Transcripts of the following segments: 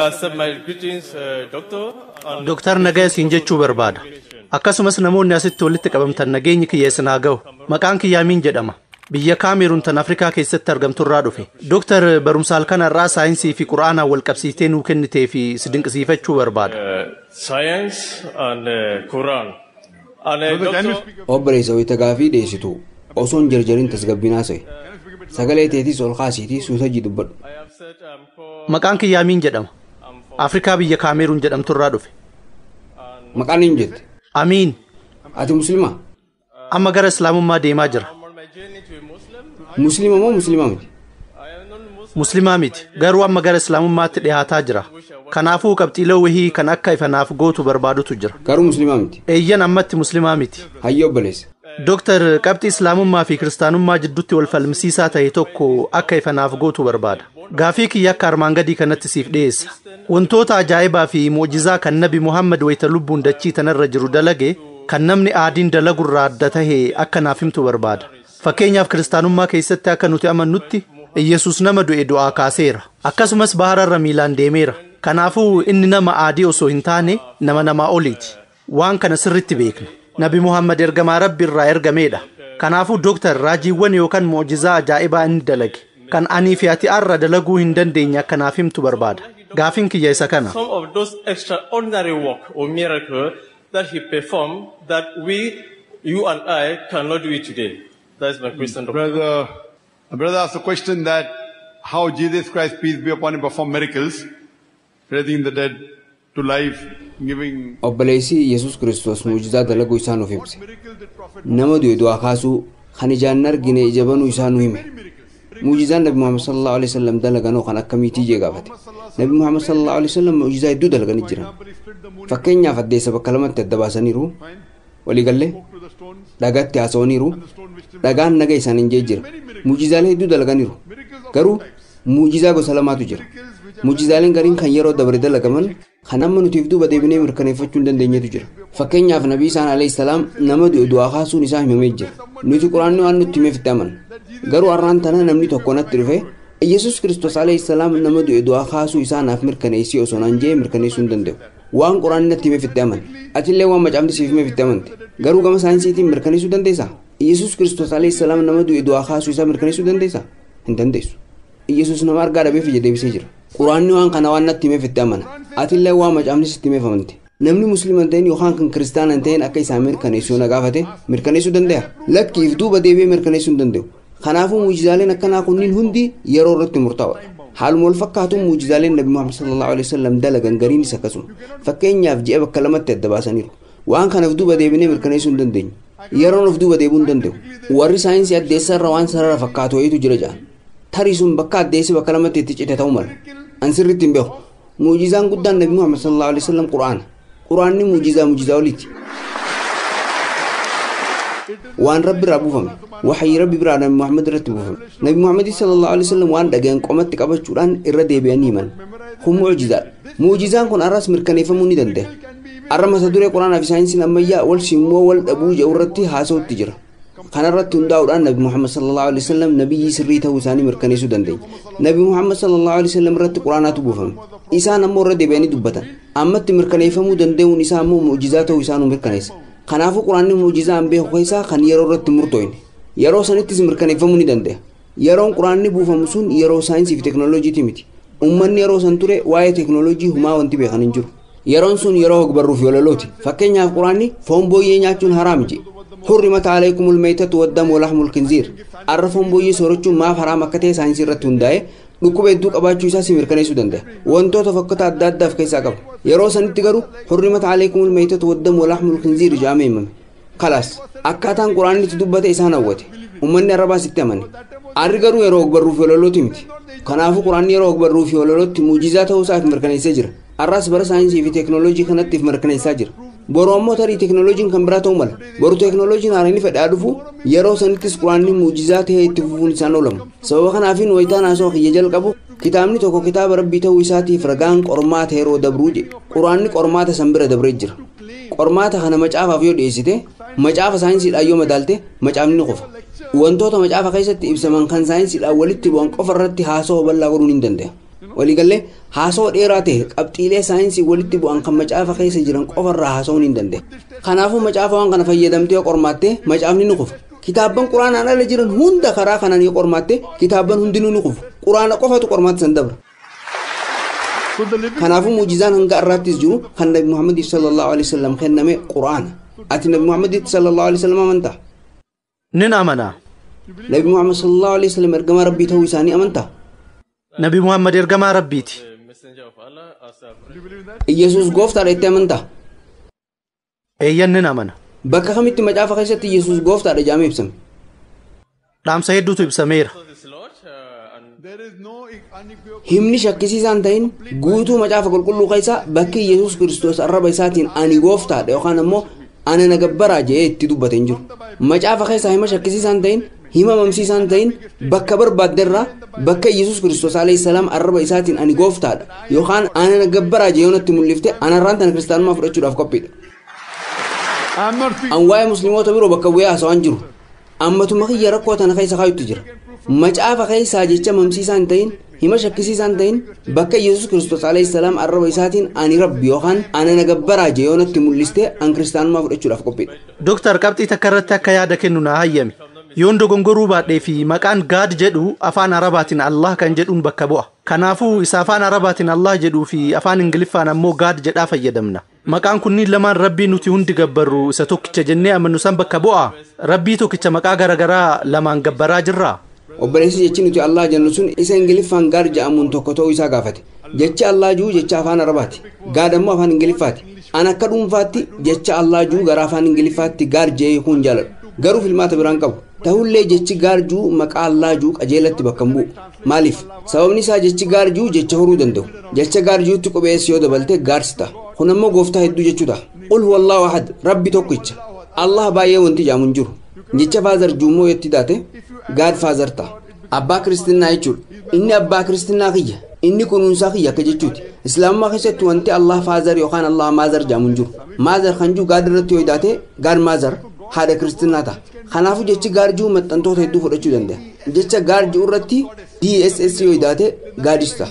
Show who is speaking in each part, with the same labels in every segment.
Speaker 1: Accept my greetings, Doctor. And
Speaker 2: Dooktar, nagaya siin jechuu barbaada. Akkasumas namoonni asitti walitti qabamtan, nageenyi kiyya isin haa ga'u. Maqaan kiyya Amiin jedhama. Biyya Kaameruun tan Afrikaa keessatti argamturraa dhufe. Dooktar, barumsa halkan har'aa saayinsii fi Qura'aanaan wal qabsiistee nuu kennitee fi si dinqisiifachuu barbaada.
Speaker 1: Science and Quran. And
Speaker 3: Brother, can you
Speaker 1: Doctor,
Speaker 3: speak?
Speaker 4: Obboleessa, wayita gaafii dhiyeessitu osoo hin jarjarin tasgabbinaa se'e. Sagalee teetis ol kaasiitii suuta jii dubbadhu.
Speaker 1: I have said I'm called.
Speaker 2: Maqaan kiyya Amiin jedhama. Afrikaa biyya Kaameruun jedhamturraa dhufe.
Speaker 4: Maqaan eenyu jette?
Speaker 2: Amiin.
Speaker 4: Ati musliimaa?
Speaker 2: Amma gara Islaamummaa deemaa jira.
Speaker 1: I'm on my journey to a Muslim.
Speaker 4: Musliima moo musliimaa miti?
Speaker 1: I am not Muslim.
Speaker 2: Muslimaa miti. Garuu amma gara Islaamummaatti dhihaataa jira. Kanaafuu qabxiilee wahii kan akka ifanaaf gootu barbaadutu jira.
Speaker 4: Garuu musliimaa miti.
Speaker 2: Eeyyan, ammatti muslimaa miti.
Speaker 4: Hayyee obboleessa.
Speaker 2: Dooktar, qabxii Islaamummaa fi Kiristaanummaa jidduutti wal falmisiisaa ta'e tokko akka ifanaaf gootu barbaada. Gaafii kiyya akka armaan gadii kanatti siif dhiyeessa. Wantoota ajaa'ibaa fi mu'jizaa kan Nabi Muhammad wayita lubbuun dachii tanarra jiru dalage, kan namni aadiin dalagurraa adda tahe akka naaf himtu barbaada. Fakkeenyaaf, Kiristaanummaa keessatti akka nuti amannutti Iyyasuus nama du'e du'aa kaaseera. Akkasumas bahararra miilaan deemeera. Kanaafuu inni nama aadii osoo hin taane nama namaa oliiti. Waan kana sirritti beekna. Nabi Muhammad ergamaa Rabbi irraa ergameedha. Kanaafuu Dooktar, raajiiwwan yookaan mu'jizaa ajaa'ibaa inni dalage kan anii fi ati arra dalaguu hin dandeenye akka naaf himtu barbaada. Gaafiin kiyya isa kana.
Speaker 1: Some of those extraordinary work or miracle that he performed that we, you and I, cannot do it today. That is my question, Doctor.
Speaker 3: Brother, a brother asked a question that how Jesus Christ, peace be upon him, performed miracles, raising the dead to life, giving.
Speaker 4: Obboleessi Yesus Kiristoos muujizaa dalaguu isaa nuuf ibse.
Speaker 3: Miracle did Prophet
Speaker 4: Nama du'e du'aa kaasuu, kan ijaan hin argine ija banuu isaa nu hime. Muujizaan Nabi Muhammad sallallahu alaihi wasallam dalaganoo kan akkamiitii jee gaafate. Nabi Muhammad sallallahu alaihi wasallam muujizaa hedduu dalaganii jiran. Fakkeenyaaf, addeessa bakka lamatti adda baasaniiru. Waliigallee dhagaatti haasawaniiru. Dhagaan naga isaaniin jee jira. Muujizaalee hedduu dalaganiiru. Garuu muujizaa gosa lamaatu jira. Muujizaaleen gariin kan yeroo dabre dalagaman, kan amma nutiif duuba deebinee mirkaneeffachuu hin dandeenyetu jira. Fakkeenyaaf, Nabii Isaan alayhi salaam nama du'e du'aa kaasuun isaa himamee jira. Nuti Quraanni waan nutti himeef itti amanna. Garuu har'aan tana namni tokko natti dhufe, Yesus Kiristoos alayhi salaam nama du'e du'aa kaasuu isaa naaf mirkaneessii osoo naan jee, mirkaneessuu hin danda'u. Waan Quraanni natti himeef itti amane. Atillee waan macaafni siif himeef itti amante. Garuu gama saayinsiitiin mirkaneessuu dandeessaa? Yesus Kiristoos alayhi salaam nama du'e du'aa kaasuu isaa mirkaneessuu dandeessaa? Hin dandeessu. Yesus nama argaa dhabeef ija deebisee jira. Quraanni waan kana waan natti himeef itti amana. Atillee waan macaafni sitti himeef amante. Namni musliima hin ta'in yookaan kan kiristaana hin ta'in akka isaa mirkaneessuu na gaafate, mirkaneessuu danda'a? Lakkiif, duuba deebi'ee mirkaneessuu hin danda'u. Kanaafuu muujizaaleen akkanaa kunniin hundi yeroo irratti murtaa'oodha. Haaluma wal fakkaatuun muujizaaleen Nabi Muhammad sallallahu alaihi wasallam dalagan gariinis akkasuma. Fakkeenyaaf, ji'a bakka lamatti adda baasaniiru. Waan kanaaf duuba deebinee mirkaneessuu hin dandeenyu. Yeroon of duuba deebi'uu hin danda'u. Warri saayinsii addeessa irra waan sarara fakkaatu wayiitu jira jedhan. Tarii sun bakka addeessi bakka lamatti itti cite ta'uu mala. An sirriitti hin beeku. Muujizaan guddaan Nabi Muhammad sallallahu alaihi wasallam Quraana. Quraanni muujizaa muujizaa oliiti. Waan Rabbi irraa buufame, waxyii Rabbi biraa Nabi Muhammad irratti buufame. Nabi Muhammad sallallahu alaihi wasallam waan dhagayan qomatti qabachuudhaan irra deebi'anii himan. Kun mu'jizaadha. Mu'jizaan kun arras mirkaneeffamuu ni danda'a. Arra mata duree Quraanaa fi saayinsiin ammayyaa wal simmoo wal dhabuu jedhu irratti haasa'utti jira. Kanarratti hundaa'uudhaan Nabi Muhammad sallallahu alaihi wasallam nabiyyii sirrii ta'uu isaanii mirkaneessuu dandeenya. Nabi Muhammad sallallahu alaihi wasallam irratti Quraanaatu buufame. Isaan ammoo irra deebi'anii dubbatan. Ammatti mirkaneeffamuu danda'uun isaa ammoo mu'jizaa ta'uu isaa nu mirkaneessa. Kanaafuu Quraanni mu'jizaa an beeku keessaa kan yeroo irratti murtooyne. Yeroo sanittis mirkaneeffamuu ni danda'a. Yeroon Quraanni buufamu sun yeroo saayinsii fi teekinooloojiiti miti. Uummanni yeroo san ture waa'ee teekinooloojii humaa wanti beekan hin jiru. Yeroon sun yeroo hogbarruu fi walalooti. Fakkeenyaaf, Quraanni foon booyyee nyaachuun haraam jedhe. حرمت عليكم الميتة والدم ولحم الخنزير. Arra foon booyyee soorachuun maaf haraam akka ta'e saayinsii irratti hundaa'e dhukkuba hedduu qabaachuu isaa si mirkaneessuu danda'a. Wantoota fakkoota adda addaa of keessaa qaba. Yeroo sanitti garuu حرمت عليكم الميتة والدم ولحم الخنزير jedhamee himame. Kalaas, akkaataan Quraanni itti dubbate isaan hawwate. Uummanni Arabaas itti amane. Arri garuu yeroo ogbarruu fi walalooti miti. Kanaafuu Quraanni yeroo ogbarruu fi walalootti muujizaa ta'uu isaa mirkaneessee jira. Arraas bara saayinsii fi teekinooloojii kanatti mirkaneessaa jira. Boru ammoo tarii teekinooloojiin kan biraa ta'uu mala. Boru teekinooloojiin haaraan fedhaa dhufu, yeroo sanittis Quraanni muujizaa ta'ee itti fufuun isaan oolamu. Sababa kanaafiin wayitaan haasawaa kiyya jalqabu, kitaabni tokko kitaaba Rabbii ta'uu isaatiif ragaan qormaata yeroo dabruu jedhe. Quraanni qormaata san bira dabree jira. Qormaata kana macaafaaf yoo dhiyeessite, macaafa saayinsiidhaan yoo madaalte, macaafni ni kufa. Wantoota macaafa keessatti ibsaman kan saayinsiidhaan walitti bu'an qofa irratti haasawaa bal'aa godhuun hin danda'a. Waliigallee haasawaa dheeraa ta'e qabxiilee saayinsii walitti bu'an kan macaafa keessa jiran qofarraa haasa'uun hin danda'e. Kanaafuu macaafa waan kana fayyadamtee yoo qormaatte macaafni ni kufa. Kitaabban quraanaan ala jiran hunda karaa kanaan yoo qormaatte kitaabban hundinuu ni kufu. Quraana qofatu qormaata san dabra. Kanaafuu muujizaan hanga har'aattis jiru kan Nabi Muhammad sallallahu alaihi wasallam kenname quraana. Ati Nabi Muhammad sallallahu alaihi wasallam amantaa?
Speaker 2: Nin amana.
Speaker 4: Nabi Muhammad sallallahu alaihi wasallam ergamaa Rabbii ta'uu isaanii amantaa?
Speaker 2: Nabi Muhammad ergamaa Rabbiiti.
Speaker 4: Iyyasuus gooftaadha jettee amantaa?
Speaker 2: Eeyyan nin amana.
Speaker 4: Bakka kamitti macaafa keessatti Iyyasuus gooftaadha jedhamee ibsame?
Speaker 2: Dhaamsa hedduutu ibsameera.
Speaker 4: Himni shakkisiisaan ta'in guutuu macaafa qulqulluu keessaa bakki Iyyasuus Kiristoos arraba isaatiin ani gooftaadha yookaan ammoo ana na gabbaraa jedhee itti dubbate hin jiru. Macaafa keessaa hima shakkisiisaan ta'in, hima mamsiisaan ta'in bakka barbaadderraa bakka Iyyasuus Kiristoos alayhi salaam arraba isaatiin ani gooftaadha yookaan ana na gabbaraa jedhee natti mul'ifte anarraan tana kiristaanummaa fudhachuudhaaf qophiidha. An waa'ee musliimoota biroo bakka bu'ee haasawaan jiru. Ammatuma kiyya rakkoo tana keessa kaayutti jira. Macaafa keessaa jecha mamsiisaan ta'in, hima shakkisiisaan ta'in bakka Iyyasuus Kiristoos alayhi salaam arraba isaatiin ani rabbi yookaan ana na gabbaraa jedhee natti mul'iste an kiristaanummaa fudhachuudhaaf qophiidha.
Speaker 2: Dooktar qabxii takka irratti akka yaada kennu naa hayyami. Yoon dogongoruu baadhee fi maqaan Gaad jedhu afaan Arabaatiin Allah kan jedhuun bakka bu'a. Kanaafuu isa afaan Arabaatiin Allah jedhuu fi afaan Ingiliffaan ammoo Gaad jedhaa fayyadamna. Maqaan kunniin lamaan Rabbii nuti hundi gabbarru isa tokkicha jennee amannu san bakka bu'a. Rabbii tokkicha maqaa garaagaraa lamaan gabbaraa jirra.
Speaker 4: Obboleessi jechi nuti Allah jennu sun isa Ingiliffaan Gaad jedhamuun tokko ta'uu isaa gaafate. Jechi Allah jiru jecha afaan Arabaati. Gaad ammoo afaan Ingiliffaati. An akka dhuunfaatti jecha Allah jiru gara afaan Ingiliffaatti Gaad jedhee hiikuun jaaladhu. Garuu filmaata biraan qabu. Ta'ullee jechi Gaad jiru maqaa Allah jiru qajeelatti bakka hin bu'u. Maaliif? Sababni isaa jechi Gaad jiru jecha horuu danda'u. Jecha Gaad jirutti qubeessi yoo dabalte Gaadsi ta'a. Kun ammoo gooftaa hedduu jechuu ta'a. Qul huwallahu ahad Rabbi tokkicha. Allah baay'ee wanti jedhamu hin jiru. Jecha father juummoo yotti taate God father ta'a. Abbaa kiristinnaa jechuudha. Inni abbaa kiristinnaa kiyya. Inni kunuunsaa kiyya akka jechuuti. Islaamummaa keessatti wanti Allah father yookaan Allah mother jedhamu hin jiru. Mother kan jiru God irratti yoo taate God mother haadha kiristinnaa ta'a. Kanaafuu jechi God jiru maxxantoota hedduu fudhachuu danda'a. Jecha God jiru irratti DSS yoo taate Goddess ta'a.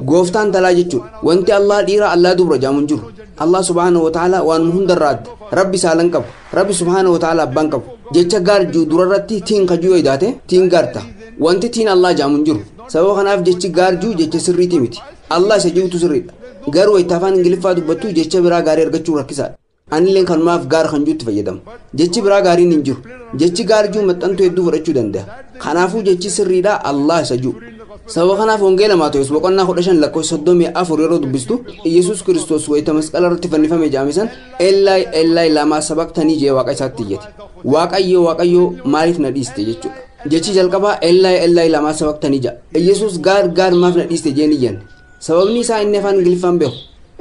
Speaker 4: Gooftaan talaa jechuudha. Wanti Allah dhiira Allah dubra jedhamu hin jiru. Allah subhaanahu wa ta'ala waan hundarraa adda. Rabbi saalan qabu. Rabbi subhaanahu wa ta'ala abbaan qabu. Jecha God jiru durarratti tiin kajuu yoo taate teen God ta'a. Wanti teen Allah jedhamu hin jiru. Sababa kanaaf jechi God jiru jecha sirriitii miti. Allah isa jirutu sirriidha. Garuu wayita afaan Ingiliffaa dubbattu jecha biraa gaarii argachuu rakkisaadha. Anilleen kanumaaf God kan jirutti fayyadama. Jechi biraa gaariin hin jiru. Jechi God jiru maxxantuu hedduu fudhachuu danda'a. Kanaafuu jechi sirriidha Allah isa jiru. Sababa kanaaf Wangeela Maatewos boqonnaa 15 lakkoofsa 34 yeroo dubbistu Iyyasuus Kiristoos wayita masqala irratti fannifame jedhame san Ellaay Ellaay laamaa sabaqtanii jee waaqa isaatti iyyate. Waaqayyo Waaqayyo maaliif na dhiiste jechuudha. Jechi jalqabaa Ellaay Ellaay laamaa sabaqtanii jedha. Iyyasuus God God maaf na dhiiste jeen iyyanne. Sababni isaa inni afaan Ingiliffaan beeku.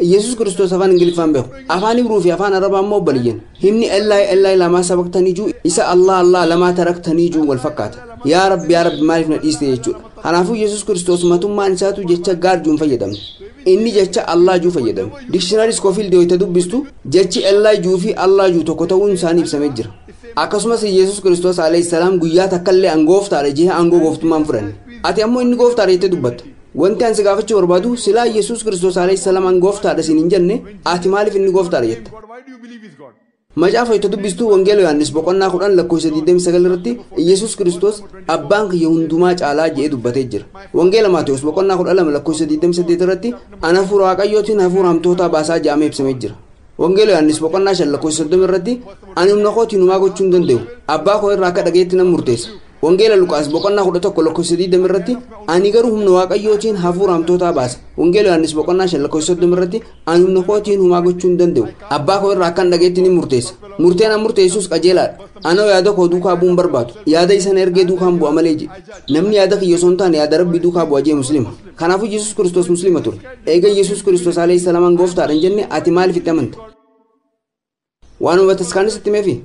Speaker 4: Iyyasuus Kiristoos afaan Ingiliffaan beeku. Afaan Ibruu fi afaan Arabaa immoo obboleeyyan. Himni Ellaay Ellaay laamaa sabaqtanii jiru isa Allah Allah lamaa taraktanii jiru wal fakkaata. Yaa Rabbi yaa Rabbi maaliif na dhiiste jechuudha. Kanaafuu Yesuus Kiristoos matummaan isaatu jecha God jiruun fayyadamne. Inni jecha Allah jiru fayyadame. Dictionary Scofield yoo dubbistu jechi Ellaay jiru fi Allah jiru tokko ta'uun isaanii ibsamee jira. Akkasumas Yesuus Kiristoos alayhi salaam guyyaa takkallee an gooftaadha jee aangoo gooftummaan fudhanne. Ati ammoo inni gooftaadha jettee dubbatta. Wanti ani si gaafachuu barbaadu silaa Yesuus Kiristoos alayhi salaam an gooftaadha siin hin jenne ati maaliif inni gooftaadha jetta? Macaafa itti dubbistuu Wangeela Yohaannis boqonnaa 10 lakkoofsa 29 irratti Yesuus Kiristoos abbaan kiyya hundumaa caalaa jedhee dubbatee jira. Wangeela Maatewos boqonnaa 12 lakkoofsa 28 irratti ana hafuura Waaqayyootiin hafuura hamtootaa baasaa jedhamee ibsamee jira. Wangeela Yohaannis boqonnaa 5 lakkoofsa 30 irratti ani humna kootiin homaa gochuu hin danda'u. Abbaa koo irraa akka dhagayetti nan murteessa. Wangeela Luqaas boqonnaa 11 lakkoofsa 20 irratti ani garuu humna Waaqayyootiin hafuura hamtootaa baasa. Wangeela Yohaannis boqonnaa 5 lakkoofsa 30 irratti ani humna kootiin homaa gochuu hin danda'u. Abbaa koo irraa akkan dhagayetti ni murteessa. Murteen an murteessus qajeelaadha. Anoo yaada koo duukaa bu'uun barbaadu. Yaada isaan ergee duukaan bu'a malee jedhe. Namni yaada kiyya osoo hin taane yaada Rabbii duukaa bu'a jee Muslima. Kanaafuu Yesuus Kiristoos Muslima ture. Eega Yesuus Kiristoos alayhi salaam gooftaadha hin jenne ati maaliif itti amanta? Waanuma bataskaanis itti himeefi?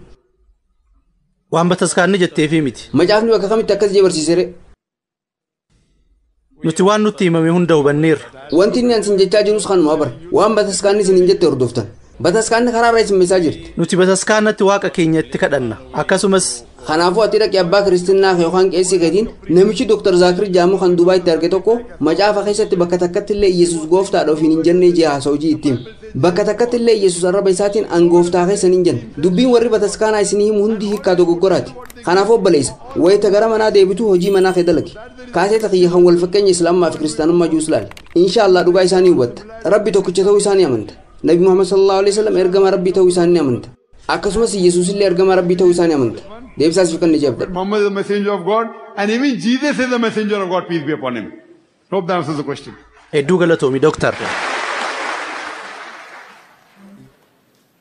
Speaker 2: Waan bataskaanni jetteefi miti.
Speaker 4: Macaafni bakka kamitti akkas jee barsiisere?
Speaker 2: Nuti waan nutti himame hunda hubanneerra.
Speaker 4: Wanti inni an sin jechaa jirus kanuma bara. Waan bataskaanni isin hin jette hordoftan. Bataskaanni karaa irra isin meessaa jirti.
Speaker 2: Nuti bataskaanatti waaqa keenya itti kadhanna. Akkasumas
Speaker 4: Kanaafuu ati dhaqi abbaa kiristinnaa yookaan qeessii keetiin namichi Dr. Zaakir Jaamu kan Dubaayitti arge tokko macaafa keessatti bakka takkatti illee Yesuus gooftaadha ofiin hin jennee jee haasa'u jii ittiin. Bakka takkatti illee Yesuus arraba isaatiin an gooftaa keessan hin jenne. Dubbiin warri bataskaanaa isinii himu hundi hiikkaa dogoggoraati. Kanaafuu obboleessa wayita gara manaa deebitu hojii manaa kee dalagi. Kaaseeta kiyya kan wal fakkeenya Islaamaa fi Kiristaanummaa jiruus laali. Insha Allah dhugaa isaanii hubatta. Rabbi tokkicha ta'uu isaanii amanta. Nabi Muhammad sallallahu alaihi wasallam ergama Rabbii ta'uu isaanii amanta. Akkasumas Yesuus illee ergama Rabbii ta'uu isaanii amanta. Deebisaas fi kan ni
Speaker 3: Muhammad is the messenger of God and even Jesus is the messenger of God, peace be upon him. Hope that answers the question.
Speaker 2: Hedduu galatoomi, Dooktar.